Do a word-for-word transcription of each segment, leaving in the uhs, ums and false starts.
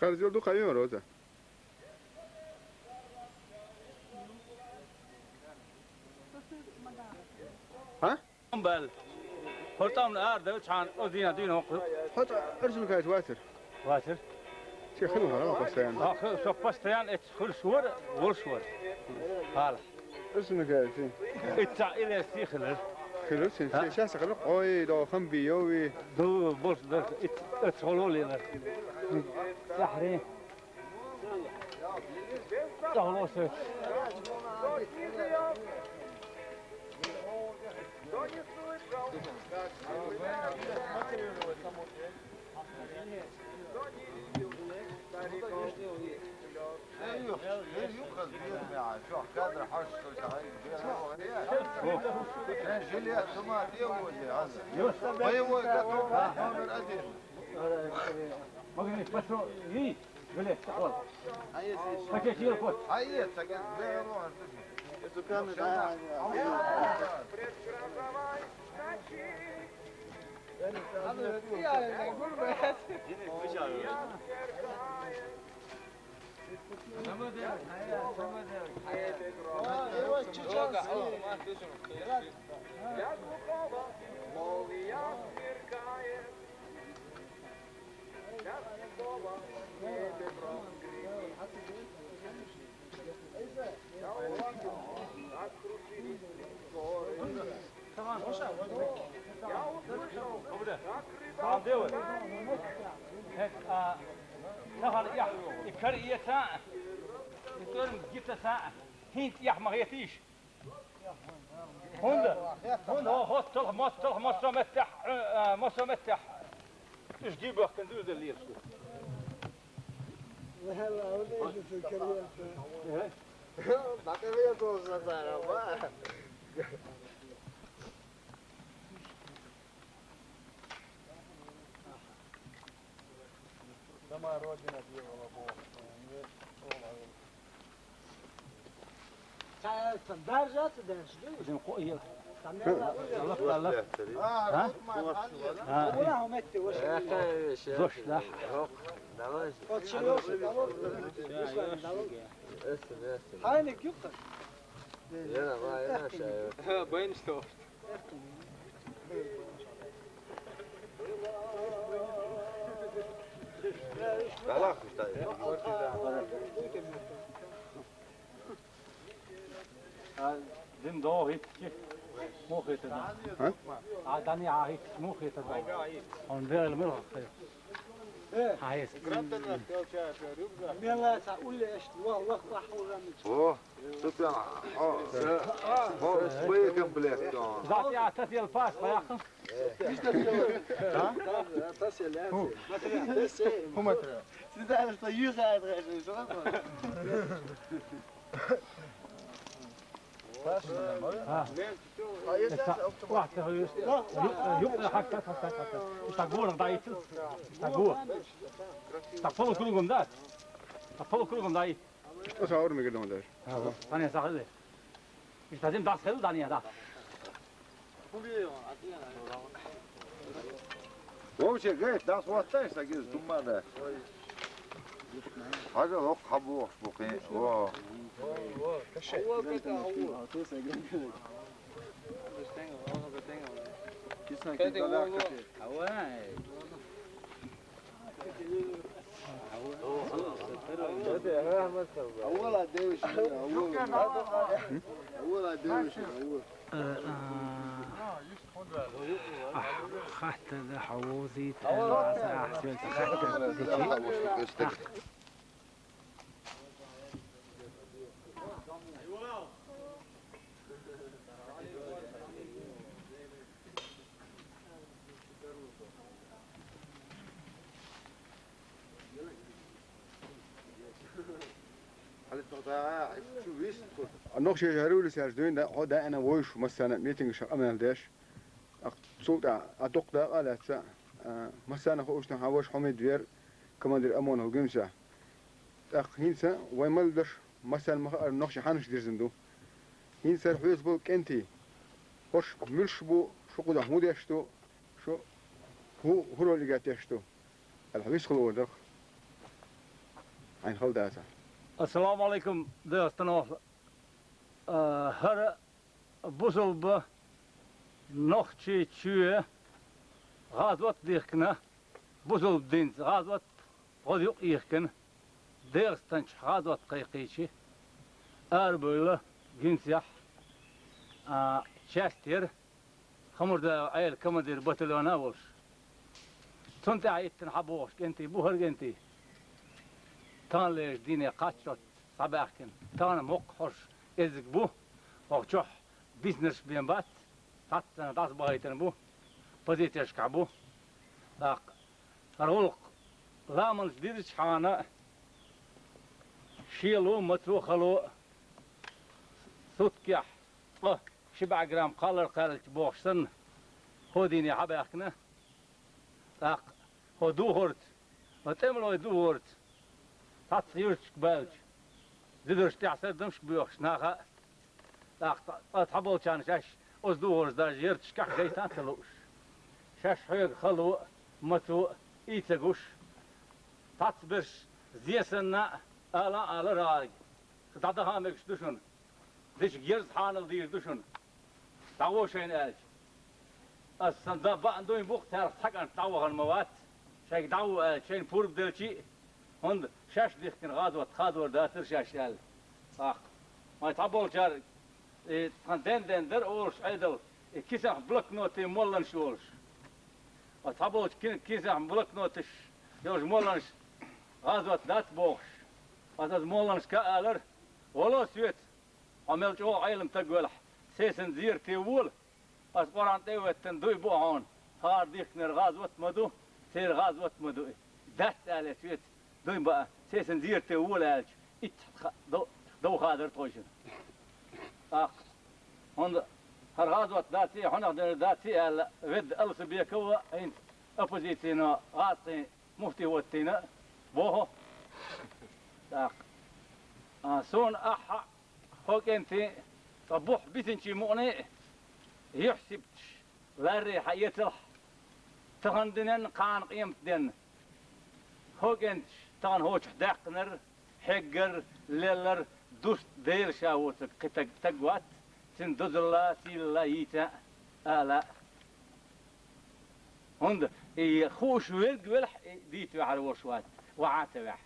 Барзил ду кхайо, Роза? А? Бал. ХӀортӀам ар да чан, о дина дина хӀокху. ХӀотӀа Арсен кайт вацар. Вацар. Чи хин вара постоянно. А, хи-, со постоянно эц хулш вар, волш вар. Hala. Арсен кайт. Итца илес хилар. Хилар син. А? Сейчас хилар. Ой, до хам би йови. Ду, болш да, ит, эц холо лила. Яхри. Давно всё. Жилет, автомат, я вот, я. Боевой готов, номер один. Магнит, пошёл. Ей, блядь, вот. Пакет, ей, вот. Хьан дело? ХӀет, а, нахана яхь, и кара иэца, и тӀорм гитаса, хӀинца яхь ма хетийша. ХӀунда? ХӀунда? О, хӀотталх, мотталх, массо меттехь, э, массо меттехь. Уьш дийбахкан дуьрдал лелаш ду. Валла, валла, иштта кариялта. Э? Бакъалиялта болза, ба. Сама родина делала Бог. Ца, ца, даржа, ца, даржа, да? Зин къо-, ил. Там я, да, уже. Аллах, Аллах. А? А? Ура, уметти, вообще. Зош, да. Давай. Вот что, ёлки, давай. Эссе, эссе. Хайник юкка. Я, давай, я, ща, я. Бен что? Аллах, что ли? А, дин догӀа хӀиттичи, муха хетар? А? А, дани а хӀиттичи, муха хетар догӀа? Он берал мила хир. Э, а, ес. Мела са улле эшт, вах, вах, вах, вах. О, супер. О, о, боекомплект он. Зат я тас ел пас, поехал. А? Ху. Ху матра. Сида, что юха, что? А. Вахта, юк, юк, хак, хак, хак, хак. Итак, гор, да, итак. Итак, гор. Так, полукругом, да? Так, полукругом, да, и. Что за уровень, говорит, он даже? А, вот, Таня, сахали. Итак, дим, да, схел, да, не, да. Вовчик, гайт, дас ваттаеш, сагиз, туммада. Хьажал, хӀокху хьан бохуш бу кхин? Во. Э, а, ах, хатта да хьовзийта, аса ахчунца хатта дичи. Ах. Нохчий хӀара вуьрса аьлча дуьйна, хьо даима вовзуш, массарна митингаш къамел деш. Цул тӀаьхьа дукха дакъа а лаьцна, а, массарна хууш ду хьан ваша Хьумид вер, командир ОМОН-ах Гуьмсехь. ТӀаккха хӀинца вай мел берш массарна ма хаара, нохчий хьанаш дирзина ду. ХӀинца хӀара хьоьца болу кӀентий, хӀорш муьлш бу, шу кхузахь хӀун деш ду, шу хӀу-, хӀун роль игӀа деш ду? Аьлла, висхула олурх. Ӏайна хала дацахь. Ассаламу Ӏалайкум, ДегӀастанахь. А, хӀара бусулба нохчий чоь гӀазот дихкина, бусулба динца гӀазот гӀо юкъ йихкина, ДегӀастанчу гӀазот кхайкхийчи, арабевлла гинцехь, а, часть яра, Хамурзаев Ӏела командир батальона а волуш. Цунна тӀаьхьа йиттина хьан бохуш кӀентий бу хӀара кӀентий. Тахана лежа дийне кхаччалц схьабаьхкина. Тахана моккха хьожуш кӀезиг бу. ХӀокху чохь биснарш бен бац. Цхьаццанна дӀасабахийтина бу. Позицешкахь бу. ТӀаккха хӀара гӀуллакх ламанча дирзичхьана, шело, мацо, хало, суткехь ткъа ши бӀе грамм кхаллар кхаьллачу бохуш санна, хӀо дийне хьабаьхкина. ТӀаккха хӀо духурца, хӀо тӀемалой духурца, цхьацца юьрташка баьлча, зударшна тӀехь сардамашка боьхуш наха а, тӀаккха цхьаболчарна шаьш оцу духурца даже ярташкахь гайта а ца лууш, шаьш хьоьга хало а, мацо а, и ца гуш, цхьацца берш зен санна а, ала а алара гӀаьрга, дӀадаха а мегаш ду шуна. Дича герза хьанал дийр ду шуна. ДӀагӀо шайна аьлча. Ас сан да баъна дуй букъ царах цхьа кӀант дӀавахана ма вац. Шайга дӀагӀо аьлча, шайна пурба делчи а, хӀунда шаьш дихкина гӀазот хадор дацара шаьш аьлла. ТӀаккха. Вайн цхьаболчара, и тхан ден-ден дара олуш Ӏедал, и кисанхь блокнотий молланаш йолуш. Ва цхьаболчу ки-, кисанхь блокноташ йолуш молланаш гӀазот дац бохуш. Аса аса молланашка а алара, вало соьца. Хьо мел чӀогӀа Ӏелам стаг велахь, сесана зерате вола, аса Къуръан тӀе а веттина дуй бу хьуна, хӀара дихкинера гӀазот ма ду, церан гӀазот ма ду и. Дац аьлла соьца дуй баа, сесана зерате вола аьлча, итт хьа-, дов-, дов хадара тхойшина. ТӀаккха, хӀунда хӀара гӀазот даций, хьунах дер даций аьлла, ведда Алсабекова, хӀинца оппозицино гӀазкхийн муфти ваттийна, боху. ТӀаккха, а, суна ахьа хӀокхуьнца ткъа бух бисинчийн мукъане а, юьхь-сибаташ ларре хьаэцалахь, тахана динан кхана къематден. ХӀокхуьнца тахана хӀокхучух даьккхинарг, хьегнарг, лелларг, дуста Дела ша воцург кхин таг, таг вац, цуьнан дозалла, сийлалла йийца а, ала а. ХӀунда и хууш верг велахь, и дийца ваьхьар волуш вац, ваха а ца ваьхьа,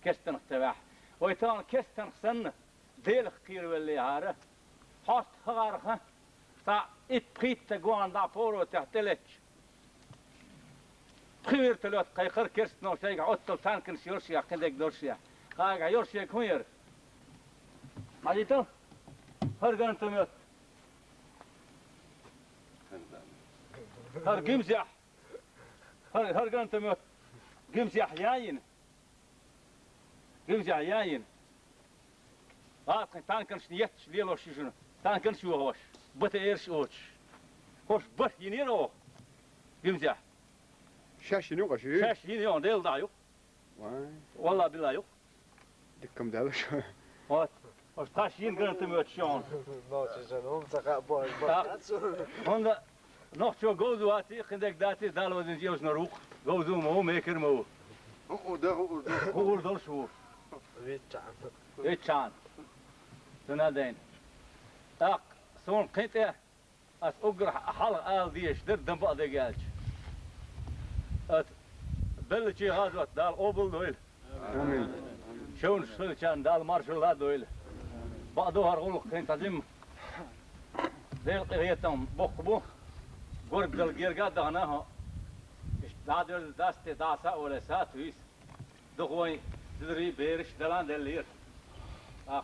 керстанах ца ваьхьа. Вай тахана керстанах санна, Делах кхеравеллехьара, хьоста хагӀарха, цхьа итт-пхийтта гонан дӀа поротех тӀелетташ. Пхи вертолет кхайкхара керстанал шайгахь оццал танканаш йолушехь, кхин дерг долушехь. Хагахь йолушехь хӀун яра? Хьажийта? ХӀара гранатомет. ХӀара гимзехь. ХӀара, хӀара гранатомет. Гимзехь яйина. Гимзехь яйина. ГӀазкхийн танканашна етташ лелош ю шуна. Танканаш йохош. БТР-ш оцуш. ХӀорш барх йинера оха. Гимзехь. Шаьш йина юкъа ши? Шаьш йина юкъа, Дела дӀа юкъа. Вай. Валла билла юкъа. Диккам даьлла шу. Вот. Ош тхаш йина гранатомет шоьгӀна. Нохчо сан хӀума ца хаьа бохуш бара. ХӀунда нохчо говза ваций, кхин дерг даций, Дала вазинчу элшнара ву-кх. Говза ма ву, мекар ма ву. ХӀуъу да, хӀуъу да. ХӀуъур долуш ву. Виччан. Виччан. Цуьнан дайна. ТӀаккха суна кхин тӀе Ас уггар хьалха ала дезаш дара, дан бакъдерг аьлча. Аса беллачийн гӀазот Дала къобал дойла. Амин. Шовнаш хилчарна Дала маршалла а дойла. Бакъду хӀара гӀуллакх хин цхьа жимма. Делан къинхетам боккха бу. Горгдала герга а дахана хьо. Иштта дӀа а доьлла, дац те, дӀа а са а воле, сацавийса. Дукха вайн зударий, бераш Дала а деллера. ТӀаккха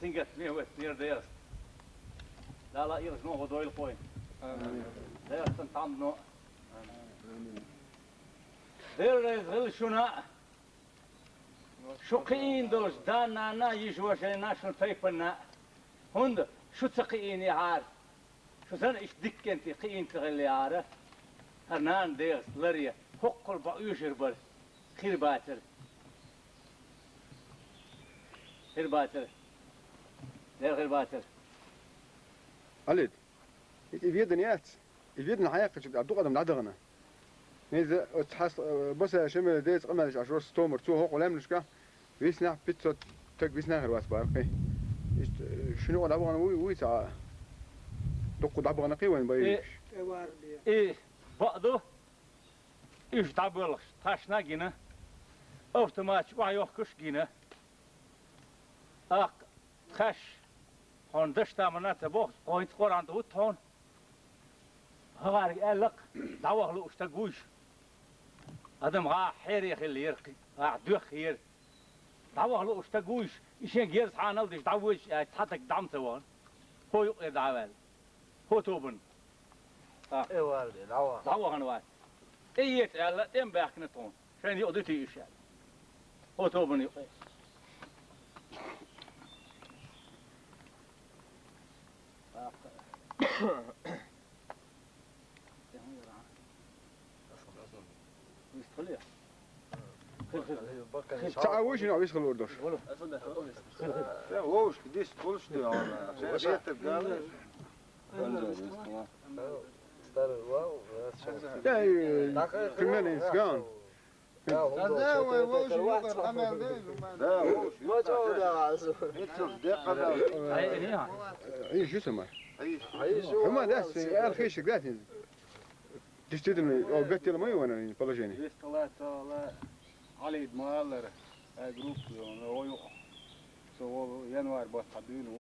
сингаттаме а веттинера Делаца. Дала а илаш ногӀу дойла кхойна. Амин. Делаца тхьамдано. Амин. Дела реза хила шуна а, шу кхиийна долуш да-нана а, йиша-вашина а, шун тайпанна а. ХӀунда шу ца кхиийнехьара? Шу санна иштта дикканте кхиийна ца хиллехьара, хӀара нана дегӀаца ларъе, хӀоккхул бакъ оьшур бара, хир бацара. Хир бацара. Дера хир бацара. Алид, и ведан яц. И ведан хьаяккхачу а дукха адам дӀадахана. Иза оцу хьаста, э, Баса Шемала деца къамелаш Ӏаш вара стомар, цо хӀокху лаьмнашкахь, Виснахь пятьсот таг виснахь хир вац бара кхин. Иштта, э, шуна юкъа дӀабахана вуй, вуй ца дукха дӀабахана кхин вайн бай. Э, э, баъду, уьш дӀабоьлхуш, тхаьшна гина, автоматаш охьайохкуш гина. Аккха тхаьш, хьуна даш тамана ца боху, кхойтта Къуръан тӀе хӀутту хьуна. ХӀагӀарга аьлла-кх, дӀаваха лууш стаг вуйш. Адам гӀа хьере хилла яра, гӀа доьххера. ДӀаваха лууш стаг вуйш, и шен герз хьанал деш дӀавоьдуш аьлча, цхьа таг дӀа ма ца вахана. ХӀо юкъера дӀа а ваьлла. ХӀо тобанна. А. Э, валде, дӀаваха. ДӀавахана вац. ТӀе еца аьлла, тӀе ма баьхкина тхуна. Шайна юкъа дуьтий уьш аьлла. ХӀо тобанна юкъе. Ца а вуьйшина висхалур долуш. Вовушка, дис тхулаш де, вала. Шен бетар гала. Старый вал, примерно инсган. Да, вовушка. Ма чӀогӀа да. Иццулц декъа да. Ай, шу сама. Ай, шу. Хьума дас, эр хишик дас. Действительно, о, гаттила ма ю ванан положение. Вестала цала Алид Маллар, э, группа, он, о, ю. Со вол январь бат хадуну.